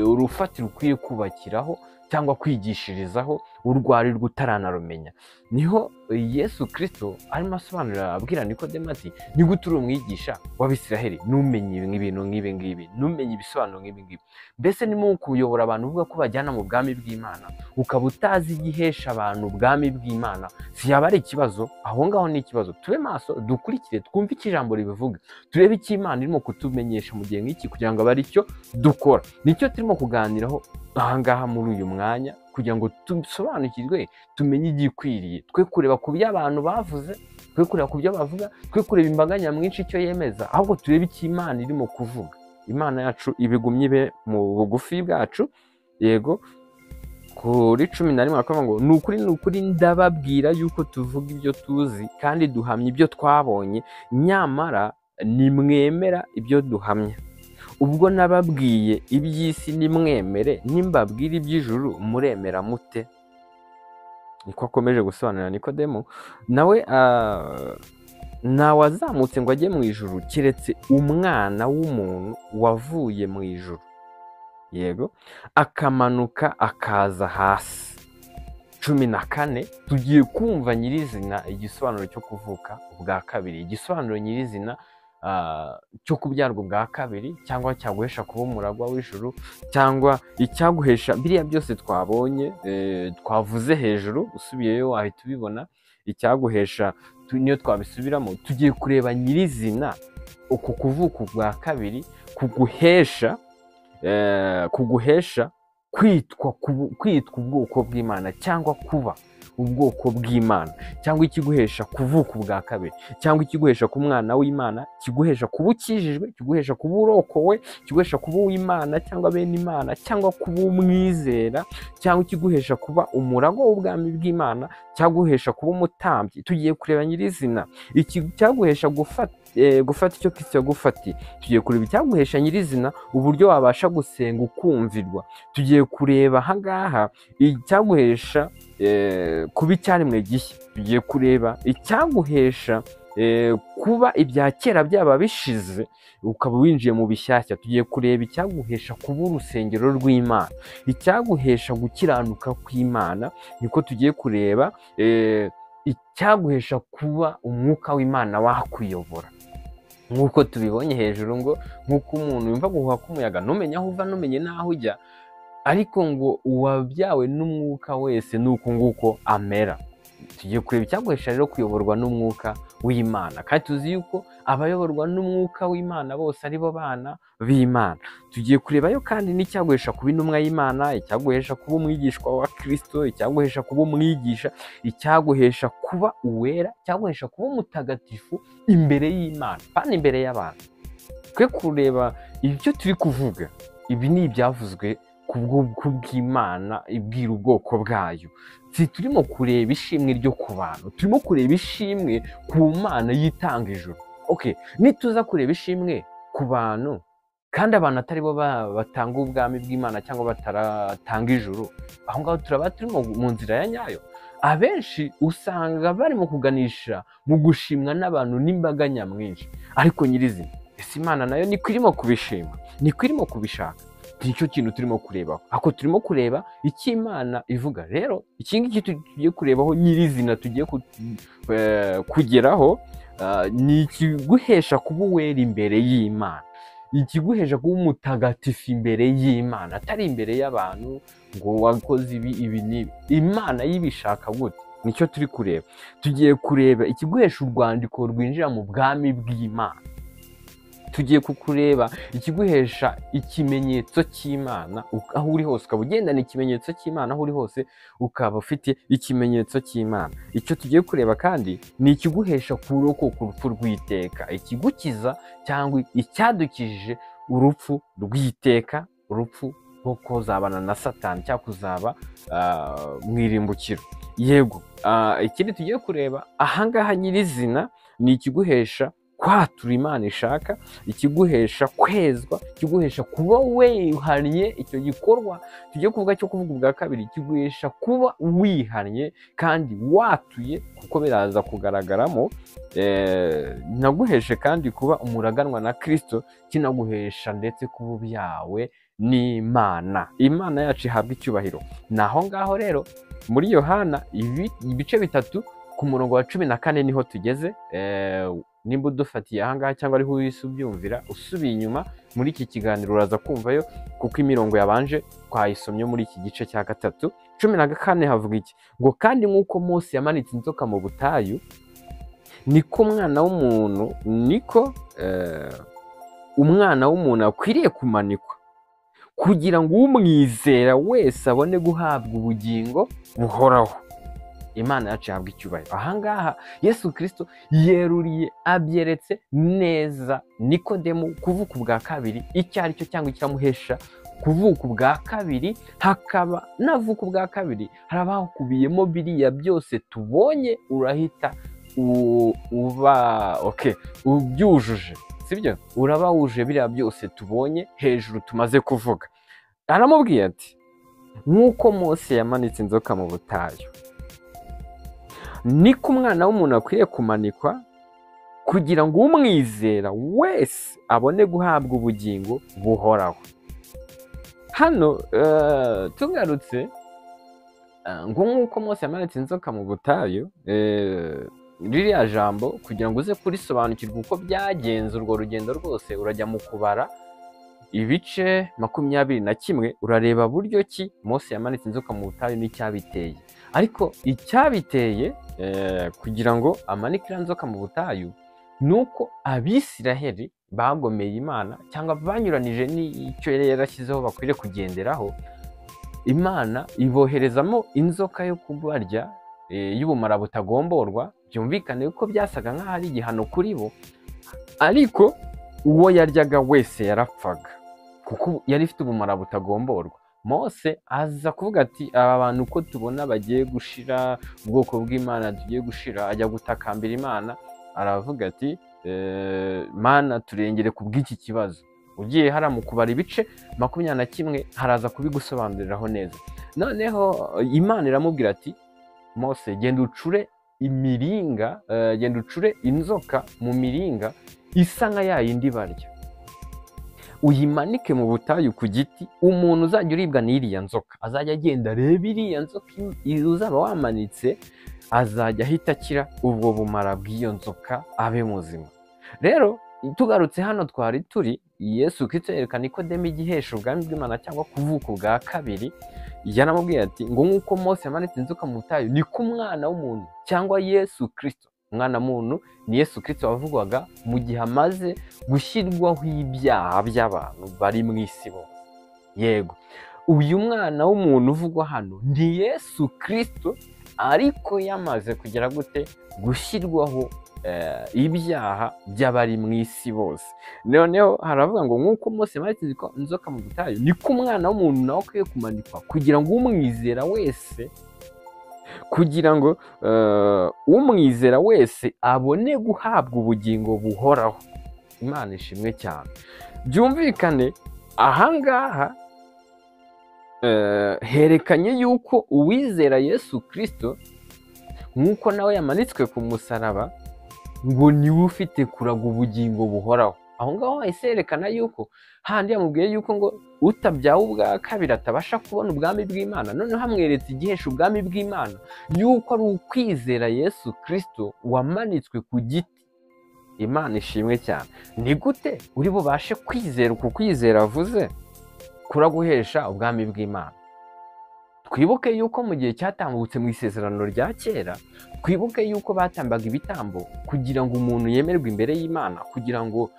urufatiro ukwiye kubakiraho cyangwa kwigishirizaho urwo ari rwo utaranarumenya. Niho Yesu Kristo arimo asobanurira abwira Nikodemu ati ni gute uri umwigisha w'Abisiraheli ntumenye ibintu nk'ibi ngibi, ntumenye ibisobanuro nk'ibi ngibi? Mbese ni mu kuyobora abantu uvuga ko bajyana mu bwami bw'Imana, ukaba utazi igihesha abantu ubwami bw'Imana, si yaba ari ikibazo? Aho ngaho ni ikibazo. Tube maso, dukurikire, twumve icyo ijambo ribivuga, turebe icyo Imana irimo kutumenyesha mu gihe nk'iki kugira ngo abe ari cyo dukora. Nicyo turimo kuganiraho Ahangaha muri uyu mwanya, kugira ngo dusobanukirwe, tumenye igikwiriye, twe kureba ku byo abantu bavuze, twe kureba ku byo bavuga, twe kureba imbaga nyamwinshi icyo yemeza, ahubwo turebe icyo Imana irimo kuvuga. Imana yacu ibigumye ibe mu bugufi bwacu. Yego, kuri 11 bakavuga ngo ni ukuri, ni ukuri, ndababwira yuko tuvuga ibyo tuzi kandi duhamya ibyo twabonye, nyamara nimwemera ibyo duhamya. Ubwo nababwiye iby'isi nimwemere, nimbabwira iby'ijuru muremera mute? Niko akomeje gusobanurira Nikodemo. Nawe ntawazamutse ngo ajye mu ijuru keretse umwana w'umuntu wavuye mu ijuru, yego, akamanuka akaza hasi. 14, tugiye kumva nyirizina igisobanuro cyo kuvuka ubwa kabiri, igisobanuro nyirizina cyo kubyarwa ubwa kabiri, cyangwa cyaguhesha kuba umuragwa w'ijuru, cyangwa icyaguhesha biriya byose twabonye, twavuze hejuru. Usubiyeyo wahita ubibona. Icyaguhesha niyo twabisubiramo. Tugiye kureba nyirizina uku kuvuka ubwa kabiri kuguhesha kwitwa ubwoko bw'Imana, cyangwa kuba ubwoko bw'Imana, cyangwa ikiguhesha kuvuka ubwa kabiri, cyangwa ikiguhesha ku mwana w'Imana, kiguhesha kuba ukijijwe, kiguhesha kuba urokowe, kiguhesha kuba uw'Imana cyangwa bene Imana, cyangwa kuba umwizera, cyangwa ikiguhesha kuba umuragwa w'ubwami bw'Imana, cyaguhesha kuba umutambyi. Tugiye kureba nyirizina iki cyaguhesha gufata icyo Kristo yagufatiye. Tugiye kureba icyaguhesha nyirizina uburyo wabasha gusenga ukumvirwa. Tugiye kureba ahangaha icyaguhesha kuba icyaremwe gishya. Tugiye kureba icyaguhesha kuba ibya kera byaba bishize ukaba winjiye mu bishyashya. Tugiye kureba icyaguhesha kuba urusengero rw'Imana, icyaguhesha gukiranuka kw'Imana. Niko tugiye kureba icyaguhesha kuba umwuka w'Imana wakuyobora, nk'uko tubibonye hejuru, ngo nk'uko umuntu yumva guhuha k'umuyaga ntumenye aho uva, ntumenye n'aho ujya, ariko ngo uwabyawe n'umwuka wese ni uku nguko amera. Tugiye kureba icyaguhesha rero kuyoborwa n'umwuka w'Imana, kandi tuzi yuko abayoborwa n'umwuka w'Imana bose ari bo bana b'Imana. Tugiye kurebayo kandi n'icyaguhesha kuba intumwa y'Imana, icyaguhesha kuba umwigishwa wa Kristo, icyaguhesha kuba umwigisha, icyaguhesha kuba uwera, icyaguhesha kuba umutagatifu imbere y'Imana, kandi imbere y'abantu. Twe kureba ibyo turi kuvuga, ibi ni ibyavuzwe kubw'Imana ibwira ubwoko bwayo. Si turimo kureba ishimwe ryo ku bantu, turimo kureba ishimwe ku Mana yitanga ijuru. Okay, nituza kureba ishimwe ku bantu kandi abantu atari bo batanga ubwami bw'Imana cyangwa bataratanga ijuru, aho ngaho turaba turimo mu nzira ya nyayo. Abenshi usanga barimo kuganisha mu gushimwa n'abantu n'imbaga nyamwinshi, ariko nyirizina ese Imana nayo niko irimo kubishima, niko irimo kubishaka? Nicyo kintu turimo kurebaho. Ako turimo kureba icyo Imana ivuga. Rero iki ngiki tugiye kurebaho nyirizina, tugiye kugeraho, ni ikiguhesha kuba uwera imbere y'Imana, ikiguhesha kuba umutagatifu imbere y'Imana, atari imbere y'abantu ngo wakoze ibi ibi n'ibi. Imana yibishaka gute? Nicyo turi kureba. Tugiye kureba ikiguhesha urwandiko rwinjira mu bwami bw'Imana. Tugiye kukureba ikiguhesha ikimenyetso cy'Imana, aho uri hose ukaba ugendana ikimenyetso cy'Imana, aho uri hose ukaba ufite ikimenyetso cy'Imana. Icyo tugiye kureba kandi ni ikiguhesha kurokoka urupfu rw'iteka, ikigukiza cyangwa icyadukijije urupfu rw'iteka, urupfu rwo kuzabana na Satani cyangwa kuzaba mu irimbukiro. Yego, ikindi tugiye kureba ahangaha nyirizina ni ikiguhesha kwatura Imana ishaka, ikiguhesha kwezwa, ikiguhesha kuba wihannye. Icyo gikorwa tugiye kuvuga cyo kuvuga ubwa kabiri, ikiguhesha kuba wihannye kandi watuye, kuko biraza kugaragaramo. Naguheshe kandi kuba umuraganwa na Kristo, kinaguhesha ndetse kuba ubyawe n'Imana. Imana yacu ihabwa icyubahiro. Naho ngaho rero muri Yohana ibice 3 ku murongo wa 14 niho tugeze. Nimba udufatiye ahangaha cyangwa ariho uhise ubyumvira, usubiye inyuma muri iki kiganiro uraza kumvayo, kuko imirongo yabanje twayisomye muri iki gice cya 3. 14 havuga iki ngo: kandi nk'uko Mose yamanitse inzoka mu butayu, niko umwana w'umuntu, niko umwana w'umuntu akwiriye kumanikwa, kugira ngo umwizera wese abone guhabwa ubugingo buhoraho. Imana yacu ihabwa icyubahiro. Ahangaha Yesu Kristo yeruriye, abyeretse neza Nikodemu kuvuka ubwa kabiri icyo ari cyo, cyangwa icyamuhesha kuvuka ubwa kabiri. Hakaba navuka ubwa kabiri haraba hakubiyemo biriya byose tubonye, urahita uba okay ubyujuje, sibyo? Uraba wuje biriya byose tubonye hejuru tumaze kuvuga. Aramubwiye ati nk'uko Mose yamanitse inzoka mu butayu, niko umwana w'umuntu akwiye kumanikwa, kugira ngo umwizera wese abone guhabwa ubugingo buhoraho. Hano tugarutse ngo nk'uko Mose yamanitse inzoka mu butayu, ririya jambo kugira ngo uze kurisobanukirwa uko byagenze urwo rugendo rwose, urajya mu Kubara ibice 21, urareba buryo ki Mose yamanitse inzoka mu butayu n'icyabiteye. Ariko icyabiteye kugira ngo amanike iriya nzoka mu butayu, nuko Abisiraheli bagomeye Imana, cyangwa banyuranije n'icyo yari yarashyizeho bakwiriye kugenderaho. Imana iboherezamo inzoka yo kubarya y'ubumara butagomborwa. Byumvikane ko byasaga nk'aho ari igihano kuri bo, ariko uwo yaryaga wese yarapfaga kuko yari ifite ubumara butagomborwa. Mose aza kuvuga ati aba bantu uko tubona bagiye gushira, ubwoko bw'Imana tugiye gushira, ajya gutakambira Imana, aravuga ati Mana turengere ku bw'iki kibazo. Ugiye hariya mu Kubara ibice 21 haraza kubigusobanuriraho neza. Noneho Imana iramubwira ati Mose genda ucure imiringa, genda ucure inzoka mu miringa isa nka ya yindi barya, uyimanike mu butayu ku giti. Umuntu uzajya uribwa n'iriya nzoka azajya agenda areba iriya nzoka uzaba wamanitse, azajya ahita akira ubwo bumara bw'iyo nzoka abe muzima. Rero tugarutse hano twari turi, Yesu Kristo yereka Nikodemu igihesha ubwami bw'Imana cyangwa kuvuka ubwa kabiri. Yaramubwiye ati ngo nk'uko Mose yamanitse inzoka mu butayu, niko umwana w'umuntu cyangwa Yesu Kristo, umwana muntu ni Yesu Kristo wavugwaga mu gihe amaze gushyirwaho ibyaha by'abantu bari mu isi bose. Yego, uyu mwana w'umuntu uvugwa hano ni Yesu Kristo, ariko yamaze kugera gute? Gushyirwaho ibyaha by'abari mu isi bose. Noneho haravuga ngo nk'uko Mose yamanitse inzoka mu butayu, niko umwana w'umuntu nawe akwiye kumanikwa, kugira ngo umwizera wese, kugira ngo umwizera wese abone guhabwa ubugingo buhoraho. Imana ishimwe cyane. Byumvikane ahangaha herekanye yuko uwizera Yesu Kristo nk'uko nawe yamanitswe ku musaraba, ngo niwe ufite kuraga ubugingo buhoraho. Aho ngaho hahise herekana yuko handi yamubwiye yuko ngo utabyawe ubwa kabiri atabasha kubona ubwami bw'Imana. Noneho hamweretse igihesha ubwami bw'Imana yuko ari ukwizera Yesu Kristo wamanitswe ku giti. Imana ishimwe cyane. Ni gute uri bubashe kwizera uku kwizera avuze kuraguhesha ubwami bw'Imana? Twibuke yuko mu gihe cyatambutse mu isezerano rya kera, twibuke yuko batambaga ibitambo kugira ngo umuntu yemerwe imbere y'Imana, kugira ngo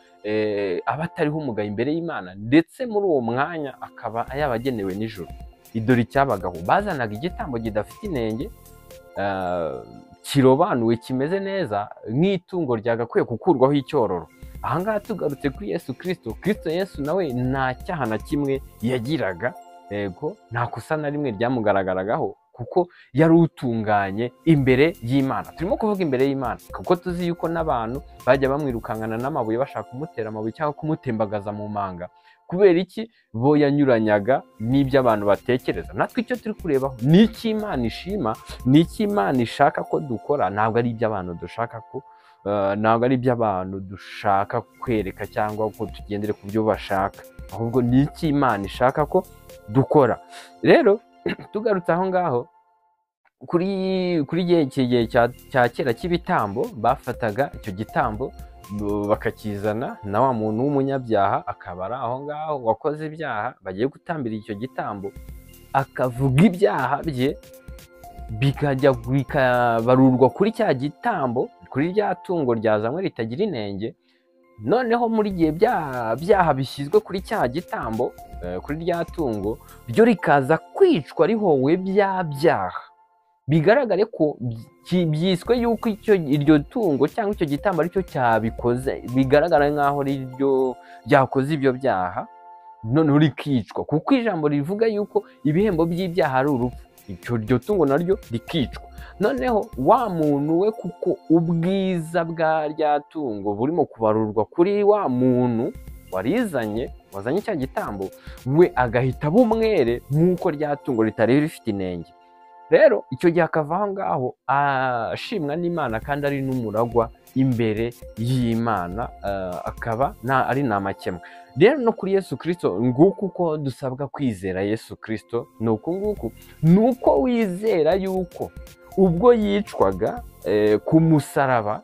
abe atariho umugayo imbere y'Imana, ndetse muri uwo mwanya akaba yabagenewe n'ijuru. Idore icyabagaho, bazanaga igitambo kidafite inenge, kirobanuwe kimeze neza nk'itungo ryagakwiye gukurwaho icyororo. Ahangaha tugarutse kuri Yesu Kristo, Kristo Yesu nawe nta cyaha na kimwe yagiraga, yego nta kosa na rimwe ryamugaragaragaho, kuko yari utunganye imbere y'Imana. Turimo kuvuga imbere y'Imana kuko tuzi yuko n'abantu bajya bamwirukankana n'amabuye bashaka kumutera amabuye cyangwa kumutembagaza mu manga. Kubera iki? Bo yanyuranyaga n'ibyo abantu batekereza. Natwe icyo turi kurebaho ni icyo Imana ishima, ni icyo Imana ishaka ko dukora, ntabwo ari ibyo abantu dushaka ko ntabwo ari ibyo abantu dushaka kwereka cyangwa ko tugendere ku byo bashaka, ahubwo ni icyo Imana ishaka ko dukora. Rero tugarutse aho ngaho kuri iki gihe cya kera cy'ibitambo, bafataga icyo gitambo bakakizana na wa muntu w'umunyabyaha akaba ari aho ngaho wakoze ibyaha, bagiye gutambira icyo gitambo, akavuga ibyaha bye bikajya bikabarurwa kuri cya gitambo, kuri rya tungo ryazanywe ritagira inenge. Noneho muri gihe byaha bishyizwe kuri cya gitambo, kuri rya tungo, ryo rikaza kwicwa rihowe bya byaha, bigaragare ko byiswe yuko iryo tungo cyangwa icyo gitambo aricyo cyabikoze, bigaragara nk'aho ryo ryakoze ibyo byaha, noneho rikicwa, kuko ijambo rivuga yuko ibihembo by'ibyaha ari urupfu, iryo tungo naryo rikicwa. Noneho wa muntu we, kuko ubwiza bwa rya tungo burimo kubarurwa kuri wa muntu warizanye, wazanye cya gitambo, we agahita aba umwere nk'uko rya tungo ritari rifite inenge. Rero icyo gihe akava aho ngaho ashimwa n'Imana kandi ari n'umuragwa imbere y'Imana, akaba ari nta makemwa. Rero no kuri Yesu Kristo, nguko uko dusabwa kwizera Yesu Kristo, ni uku nguku, ni uko wizera yuko ubwo yicwaga ku musaraba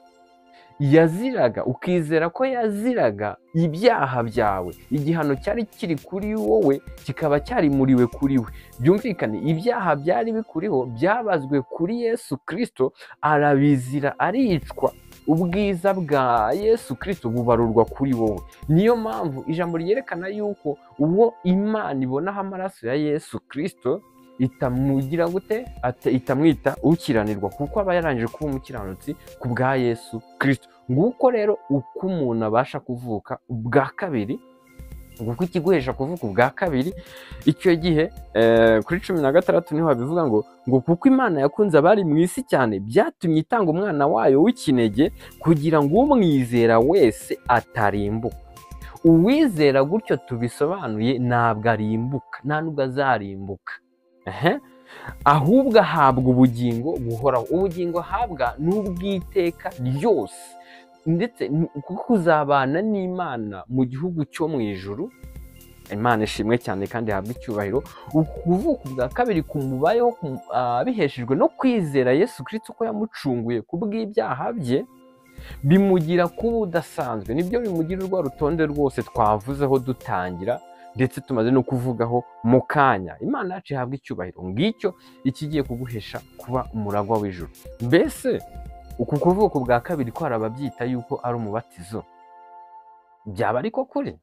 yaziraga, ukizera ko yaziraga ibyaha byawe, igihano cyari kiri kuri wowe kikaba cyarimuriwe kuri we. Byumvikane, ibyaha byari bikuriho byabazwe kuri Yesu Kristo, arabizira, aricwa, ubwiza bwa Yesu Kristo bubarurwa kuri wowe. Niyo mpamvu ijambo ryerekana yuko uwo Imana ibonaho amaraso ya Yesu Kristo itamugira gute, itamwita ukiranirwa, kuko aba yarangije kuba umukiranutsi ku bwa Yesu Kristo. Nguko rero uko umuntu abasha kuvuka ubwa kabiri, nguko ikiguhesha kuvuka ubwa kabiri. Icyo gihe kuri 16 niho babivuga ngo kuko Imana yakunze abari mu isi cyane, byatumye itanga umwana wayo w'ikinege kugira ngo umwizera wese atarimbuka. Uwizera gutyo tubisobanuye ntabwo arimbuka, nta nubwo azarimbuka, ahubwo ahabwa ubugingo buhoraho. Ubugingo ahabwa n'ubw'iteka ryose, ndetse kuko kuzabana n'Imana mu gihugu cyo mu ijuru. Imana ishimwe cyane kandi ihabwe icyubahiro. Ukuvuka ubwa kabiri kumubayeho biheshejwe no kwizera Yesu Kristo ko yamucunguye ku bw'ibyaha bye, bimugira kuba udasanzwe. Nibyo bimugira urwa rutonde rwose twavuzeho dutangira, ndetse tumaze no kuvugaho mu kanya. Imana yacu ihabwa icyubahiro. Ngicyo ikigiye kuguhesha kuba umuragwa w'ijuru. Mbese uku kuvuka ubwa kabiri ko hari ababyita yuko ari umubatizo, byaba ariko kuri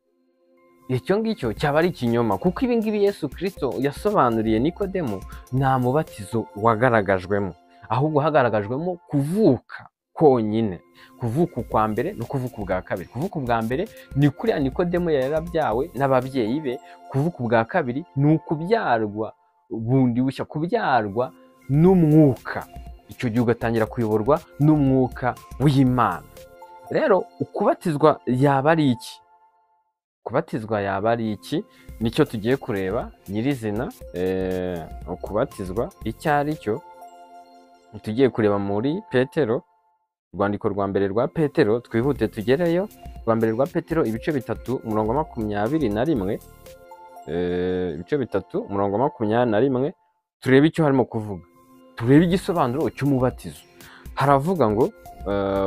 icyo ngicyo cyaba ari ikinyoma, kuko ibi ngibi Yesu Kristo yasobanuriye Nikodemo nta mubatizo wagaragajwemo, ahubwo hagaragajwemo kuvuka konyine, kuvuka ukwa mbere no kuvuka ubwa kabiri. Kuvuka ubwa mbere ni kuriya Nikodemo yarabyawe n'ababyeyi be, kuvuka ubwa kabiri ni ukubyarwa bundi bushya, kubyarwa n'umwuka. Icyo gihe ugatangira kuyoborwa n'umwuka w'Imana. Rero ukubatizwa yaba ari iki? Kubatizwa yaba ari iki? Nicyo tugiye kureba nyirizina, ukubatizwa icyo ari cyo. Tugiye kureba muri Petero, urwandiko rwa mbere rwa Petero, twihute tugereyo. Rwa mbere rwa Petero ibice 3 umurongo 21, ibice 3 umurongo 21, turebe icyo harimo kuvuga, turebe igisobanuro cy'umubatizo. Haravuga ngo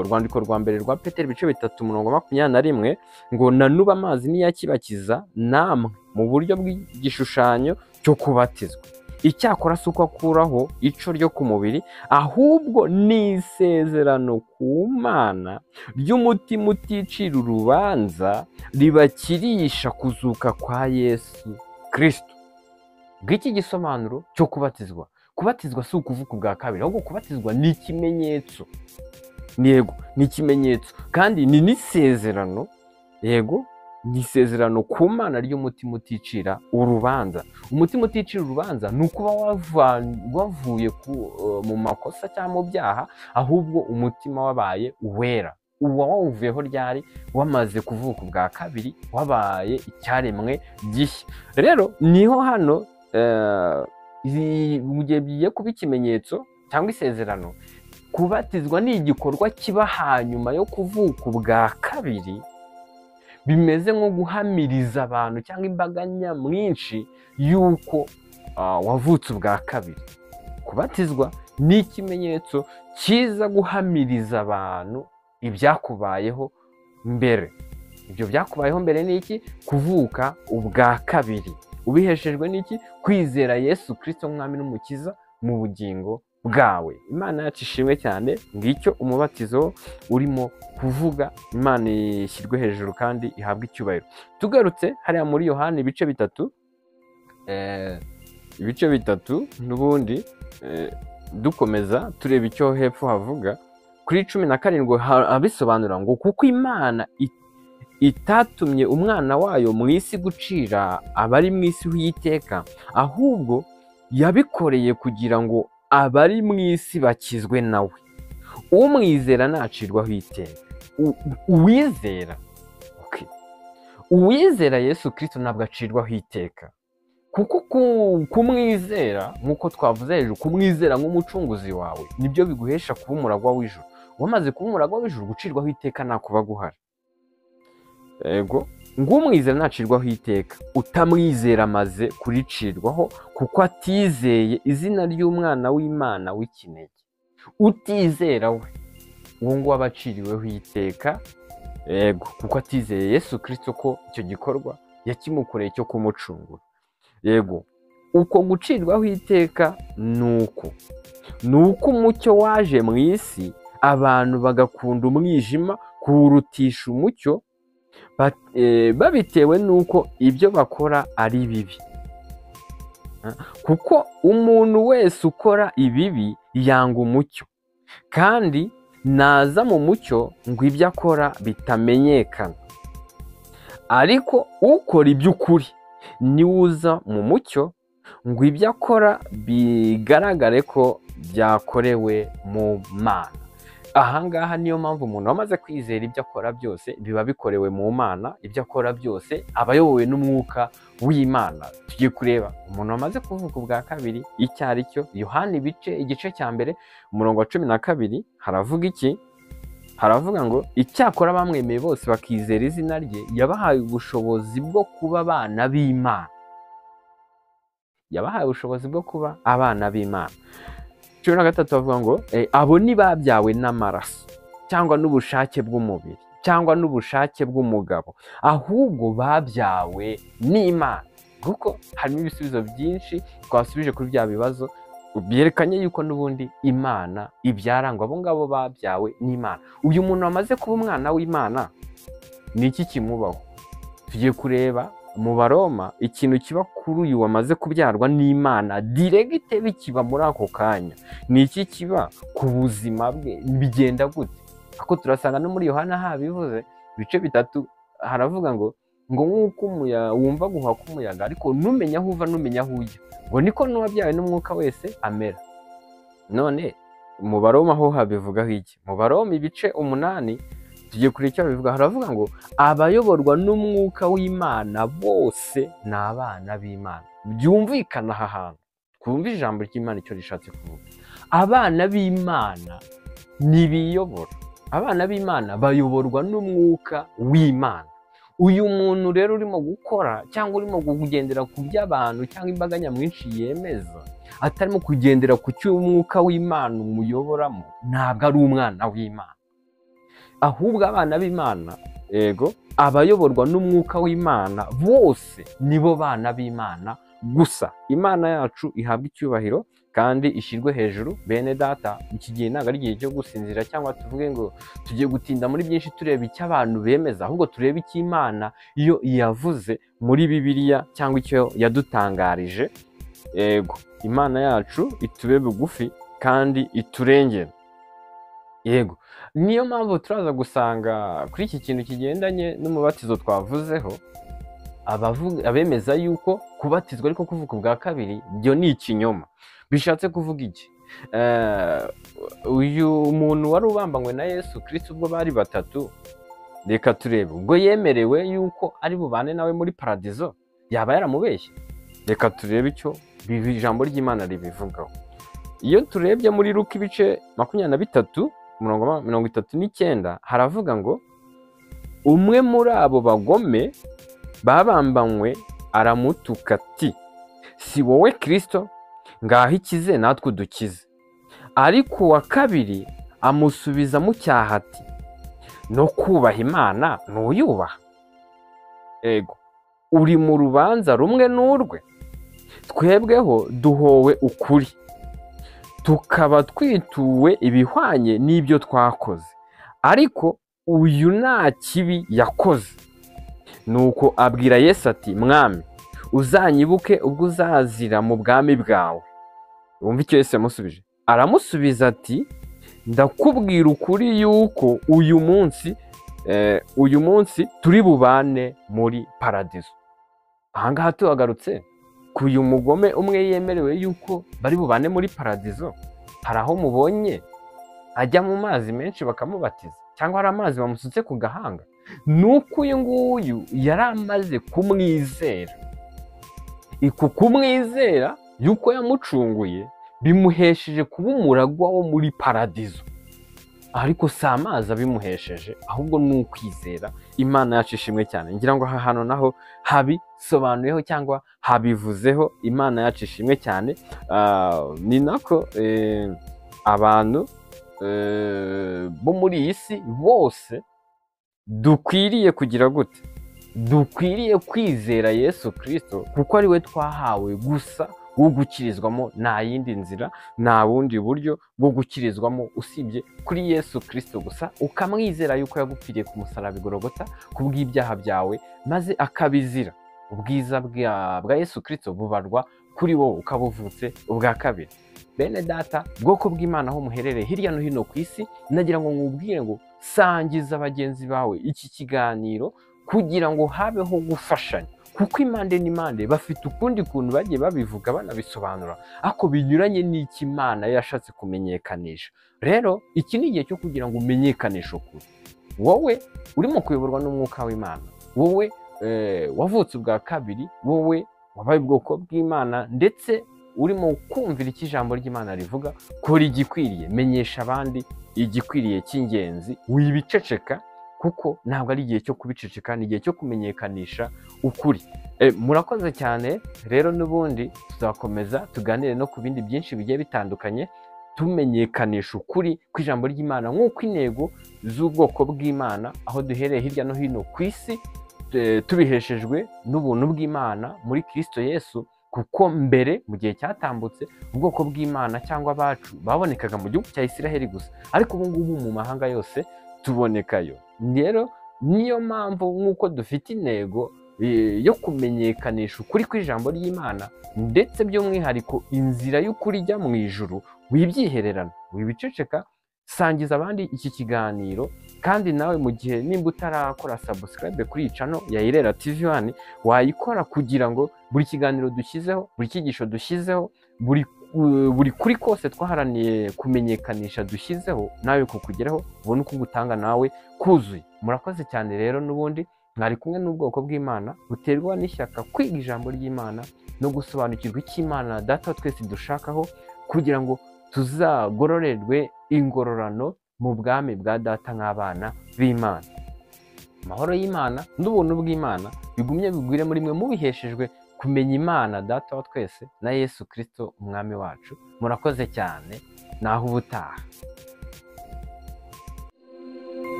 urwandiko rwa mbere rwa Petero ibice 3 umurongo 21 ngo nanuba amazi niyakibakiza namwe mu buryo bw'igishushanyo cyo kubatizwa, icyakora si uko akuraho ico ryo ku mubiri, ahubwo ni isezerano ku Mana ry'umutima uticira urubanza ribakirisha kuzuka kwa Yesu Kristo. Bw'iki gisobanuro cyo kubatizwa. Kubatizwa si ukuvuka ubwa kabiri, ahubwo kubatizwa ni ikimenyetso. Yego, ni ikimenyetso kandi ni n'isezerano. Yego, ni isezerano ku Mana ry'umutima uticira urubanza. Umutima uticira urubanza ni ukuba wavuye mu makosa cyangwa mu byaha, ahubwo umutima wabaye uwera. Uba wawuvuyeho ryari? Wamaze kuvuka ubwa kabiri, wabaye icyaremwe gishya. Rero niho hano mu gihe bigiye kuba ikimenyetso cyangwa isezerano, kubatizwa ni igikorwa kiba hanyuma yo kuvuka ubwa kabiri, bimeze nko guhamiriza abantu cyangwa imbaga nyamwinshi yuko wavutse ubwa kabiri. Kubatizwa ni ikimenyetso cyiza guhamiriza abantu ibyakubayeho mbere. Ibyo byakubayeho mbere ni iki? Kuvuka ubwa kabiri. Ubiheshejwe n'iki? Kwizera Yesu Kristo nk'Umwami n'Umukiza mu bugingo bwawe. Imana yacu ishimwe cyane. Ngicyo umubatizo urimo kuvuga. Imana ishyirwe hejuru kandi ihabwe icyubahiro. Tugarutse hariya muri Yohani ibice 3, ibice 3 n'ubundi dukomeza tureba icyo hepfo havuga kuri 17 abisobanura ngo kuko Imana itatumye umwana wayo mu isi gucira abari mu isi y'iteka, ahubwo yabikoreye kugira ngo abari mu isi bakizwe nawe. Umwizera nacirwaho iteka. Uwizera, okay, uwizera Yesu Kristo ntabwo acirwaho iteka, kuko kumwizera nk'uko twavuze hejuru, kumwizera nk'umucunguzi wawe nibyo biguhesha kuba umuragwa w'ijuru. Wamaze kuba umuragwa w'ijuru, gucirwaho iteka ntakuba guhari. Ego, ngumwizera nacirwaho iteka, utamwizera amaze kuricirwaho kuko atizeye izina ry'umwana w'Imana w'ikinege. Utizera we uwo nguwo aba aciriweho iteka, yego, kuko atizeye Yesu Kristo ko icyo gikorwa yakimukoreye cyo kumucungura. Yego, uko gucirwaho iteka nuko umucyo waje mu isi, abantu bagakunda umwijima kuwurutisha umucyo, babitewe nuko ibyo bakora ari bibi. Kuko umuntu wese ukora ibibi yanga umucyo, kandi naza mu mucyo ngo ibyo akora bitamenyekana. Ariko ukora iby'ukuri niwuza mu mucyo ngo ibyo akora bigaragare ko byakorewe mu Mana. Ahangaha niyo mpamvu umuntu wamaze kwizera ibyo akora byose biba bikorewe mu Mana, ibyo akora byose aba ayobowe n'umwuka w'Imana. Tugiye kureba umuntu wamaze kuvuka ubwa kabiri icyo ari cyo. Yohana igice cya 1 umurongo wa 12 haravuga iki? Haravuga ngo icyakora bamwemeye bose bakizera izina rye, yabahaye ubushobozi bwo kuba abana b'Imana. Yabahaye ubushobozi bwo kuba abana b'Imana. 13 bavuga ngo abo ni babyawe n'amaraso cyangwa n'ubushake bw'umubiri cyangwa n'ubushake bw'umugabo, ahubwo babyawe n'Imana. Kuko harimo ibisubizo byinshi twasubije kuri bya bibazo byerekanye yuko n'ubundi Imana ibyara ngo abo ngabo babyawe n'Imana. Uyu muntu wamaze kuba umwana w'Imana ni iki kimubaho? Tugiye kureba mu Baroma ikintu kiba kuri uyu wamaze kubyarwa n'Imana diregite bikiba muri ako kanya. Ni iki kiba ku buzima bwe, bigenda gute? Ako turasanga no muri Yohana habivuze ibice 3 haravuga ngo nk'uko wumva guhuha k'umuyaga ariko numenya aho uva numenya aho ujya, ngo niko n'uwabyawe n'umwuka wese amera. None mu Baroma ho habivugaho iki? Mu Baroma ibice 8 tugiye kure icyo bivuga. Haravuga ngo abayoborwa n'umwuka w'Imana bose ni abana b'Imana. Byumvikana aha hantu, twumva ijambo ry'Imana icyo rishatse kuvuga. Abana b'Imana ntibiyobora, abana b'Imana bayoborwa n'umwuka w'Imana. Uyu muntu rero urimo gukora cyangwa urimo kugendera ku by'abantu cyangwa imbaga nyamwinshi yemeza, atarimo kugendera ku cy'umwuka w'Imana umuyoboramo, ntabwo ari umwana w'Imana. Ahubwo abana b'Imana, yego, abayoborwa n'umwuka w'Imana bose nibo bana b'Imana gusa. Imana yacu ihabwa icyubahiro kandi ishyirwe hejuru. Bene data, iki gihe ntabwo ari igihe cyo gusinzira cyangwa tuvuge ngo tugiye gutinda muri byinshi tureba icyo abantu bemeza, ahubwo turebe icyo Imana iyo yavuze muri Bibiliya cyangwa icyo yadutangarije. Yego, Imana yacu itube bugufi kandi iturengere. Yego, niyo mpamvu turaza gusanga kuri iki kintu kigendanye n'umubatizo twavuzeho, abemeza yuko kubatizwa ariko kuvuka ubwa kabiri byo ni ikinyoma. Bishatse kuvuga iki? Uyu muntu wari ubambanywe na Yesu Kristo ubwo bari batatu, reka turebe ubwo yemerewe yuko ari bubane nawe muri paradizo, yaba yaramubeshye? Reka turebe icyo ijambo ry'Imana ribivugaho. Iyo turebye muri Luka ibice 23 umurongo 39 haravuga ngo umwe muri abo bagome babambanywe aramutuka ati si wowe Kristo, ngaho ikize natwe udukize. Ariko uwa kabiri amusubiza mu cyaha ati no kubaha Imana ntuyubaha? Ego, uri mu rubanza rumwe n'urwe, twebweho duhowe ukuri, Tukaba twituwe ibihwanye n'ibyo twakoze, ariko uyu nta kibi yakoze. Nuko abwira Yesu ati: Mwami, uzanyibuke ubwo uzazira mu bwami bwawe. Wumva icyo Yesu yamusubije. Aramusubiza ati: Ndakubwira ukuri yuko uyu munsi turi bubane muri paradizo. Ahangaha tuhagarutse ku uyu mugome umwe yemerewe yuko bari bubane muri paradizo, hari aho mubonye ajya mu mazi menshi bakamubatiza, cyangwa hari amazi bamusutse ku gahanga? Nuko uyu nguyu yari amaze kumwizera. Iku kumwizera yuko yamucunguye bimuhesheje kuba umuragwa wo muri paradizo, ariko si amazi abimuhesheje, ahubwo ni ukwizera. Imana yacu ishimwe cyane. Ngira ngo aha hantu naho habisobanuyeho cyangwa habivuzeho. Imana yacu ishimwe cyane. Ni nako abantu bo muri iyi si bose dukwiriye kugira gute? Dukwiriye kwizera Yesu Kirisito, kuko ari we twahawe gusa wo gukirizwamo. Nta yindi nzira, nta bundi buryo bwo gukirizwamo usibye kuri Yesu Kirisito gusa, ukamwizera yuko yagupfiriye ku musaraba i Gologota kubw'ibyaha byawe, maze akabizira. Ubwiza bwa Yesu Kirisito bubarwa kuri wowe, ukaba uvutse ubwa kabiri. Bene data, bwoko bw'Imana, aho muherereye hirya no hino ku isi, nagira ngo nkubwire ngo sangiza bagenzi bawe iki kiganiro kugira ngo habeho gufashanya, kuko impande n'impande bafite ukundi kuntu bagiye babivuga banabisobanura, ariko binyuranye n'icyo Imana yashatse kumenyekanisha. Rero iki ni igihe cyo kugira ngo umenyekanishe ukuri. Wowe urimo kuyoborwa n'umwuka w'Imana, wowe wavutse ubwa kabiri, wowe wabaye ubwoko bw'Imana, ndetse urimo kumvira icyo ijambo ry'Imana rivuga, kora igikwiriye, menyesha abandi igikwiriye cy'ingenzi, wibiceceka, kuko ntabwo ari igihe cyo kubiceceka, ni igihe cyo kumenyekanisha ukuri. Murakoze cyane. Rero n'ubundi tuzakomeza tuganire no ku bindi byinshi bigiye bitandukanye, tumenyekanisha ukuri kw'ijambo ry'Imana, nk'uko intego z'ubwoko bw'Imana aho duhereye hirya no hino ku isi, tubiheshejwe n'ubuntu bw'Imana muri Kristo Yesu. Kuko mbere, mu gihe cyatambutse, ubwoko bw'Imana cyangwa abacu babonekaga mu gihugu cya Isiraheli gusa, ariko ubu ngubu mu mahanga yose tubonekayo. Rero niyo mpamvu, nk'uko dufite intego yo kumenyekanisha ukuri kw'ijambo ry'Imana, ndetse by'umwihariko inzira y'ukuri ijya mu ijuru, wibyihererana, wibiceceka, sangiza abandi iki kiganiro. Kandi nawe mu gihe nimba utarakora subscribe kuri iyi channel ya Irera TV 1, wayikora kugira ngo buri kiganiro dushyizeho, buri cyigisho dushyizeho, buri kuri kose twaharaniye kumenyekanisha dushyizeho, nawe kukugeraho, ubone uko gutanga nawe kuzuye. Murakoze cyane. Rero n'ubundi mwari kumwe n'ubwoko bw'Imana buterwa n'ishyaka kwiga ijambo ry'Imana no gusobanukirwa icyo Imana Data wa twese dushakaho, kugira ngo tuzagororerwe ingororano mu bwami bwa Data nk'abana b'Imana. Amahoro y'Imana n'ubuntu bw'Imana bigumye bigwire muri mwe, mubiheshejwe kumenya Imana Data wa twese na Yesu Kirisito Umwami wacu. Murakoze cyane, naho ubutaha.